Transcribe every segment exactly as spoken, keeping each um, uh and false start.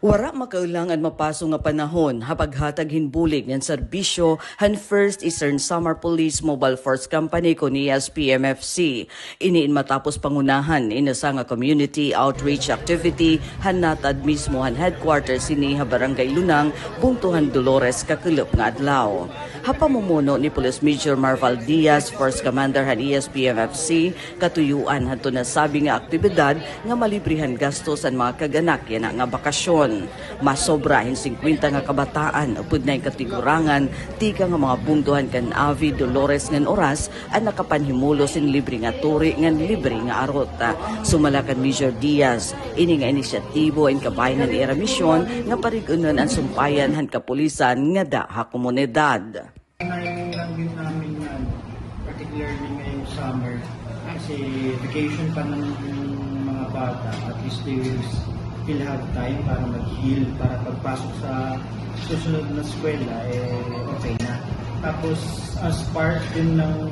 Wara makailang an mapaso nga panahon ha paghatag hin bulig ngan serbisyo han First Eastern Samar Police Mobile Force Company kon E S P M F C. Ini in matapos pangunahan in usa nga community outreach activity han natad mismo han headquarters hini ha Barangay Lunang, bungto han Dolores, kakulop nga adlaw. Ha pamumuno ni Police Major Marval Diaz, Force Commander han E S P M F C, katuyoan hadto nasabi nga aktibidad nga malibre han gastos an mga kag-anak yana nga bakasyon. Masobra hin singkwenta nga kabataan upod na hin katigurangan tikang ha mga bungto han Canavi, Dolores ngan Oras an nakapanhimulos hin libre nga turi ngan libre nga arot. Sumala kan Major Diaz, ini nga inisyatibo in kabahin han ira misyon nga parig-unon an sumpayan han kapulisan ngada ha komunidad. Timing lang din namin na, ano, particularly ngayong summer, kasi vacation pa ng mga bata, at least they will still have time para mag-heal, para pagpasok sa susunod na eskwela, eh, okay na. Tapos, as part din ng,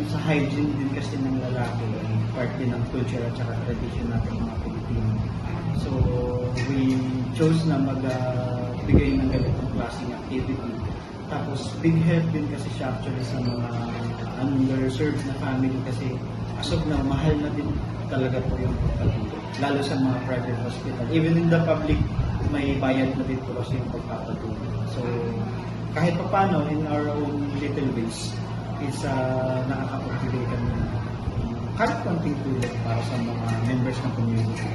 sa hygiene din kasi ng lalaki, eh, part din ng culture at saka tradition natin mga Pilipino. So, we chose na mag, ah, bigay ng ganitong klaseng activity. Tapos, big help din kasi siya actually sa mga underserved na family kasi as of now, mahal na din talaga po yung pagpatulog. Lalo sa mga private hospital. Even in the public, may bayad na din po kasi yung pagpapatulog. So, kahit papaano, in our own little ways, is, ah, nakakapagbigay kami ng kahit konting tulong para sa mga members ng community.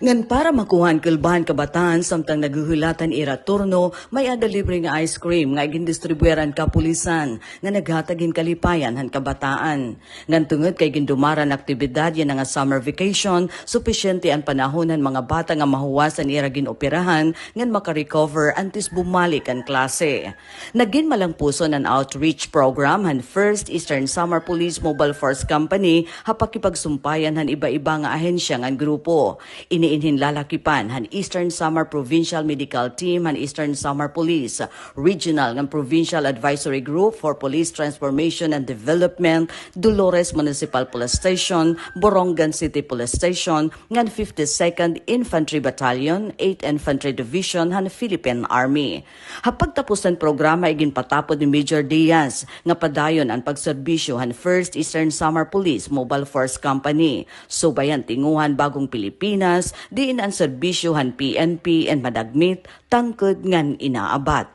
Ngan para makuha an kulba han kabataan samtang naghuhulat han ira turno, may-ada libre nga ice cream nga igindistribuir han kapulisan nga naghatag hin kalipayan han kabataan. Ngan tungod kay gindumaran aktibidad yana nga summer vacation, supisyente an panahon han mga bata nga mahuwas an ira gin-operahan ngan maka-recover antes bumalik an klase. Nagin malangpuson an outreach program han First Eastern Samar Police Mobile Force Company ha pakipagsumpayan han iba-iba nga ahensya ngan grupo. Ini in hinlalakipan han Eastern Samar Provincial Medical Team han Eastern Samar Police, Regional ngan Provincial Advisory Group for Police Transformation and Development, Dolores Municipal Police Station, Borongan City Police Station, ngan fifty-second Infantry Battalion, eighth Infantry Division han Philippine Army. Ha pagtapos han programa, iginpatapod ni Major Diaz nga padayon an pagserbisyo han First Eastern Samar Police Mobile Force Company, subay han tinguha han Bagong Pilipinas, diin an serbisyo han P N P in madagmit, tangkod ngan inaabat.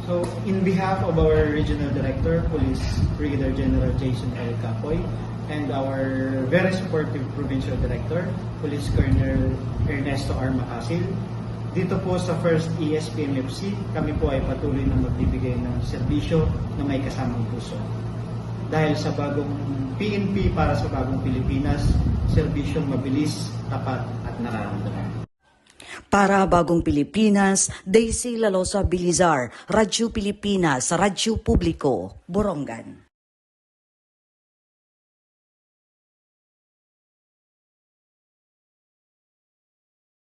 So, in behalf of our Regional Director, Police Brigadier General Jason L. Capoy, and our very supportive Provincial Director, Police Colonel Ernesto R. Macasil, dito po sa First E S P M F C, kami po ay patuloy na magbibigay ng serbisyo na may kasamang puso. Dahil sa bagong P N P para sa bagong Pilipinas, serbisyong mabilis, tapat at nararamdaman. Para Bagong Pilipinas, Daisy Lalosa Bilizar, Radyo Pilipinas, Radyo Publiko, Borongan.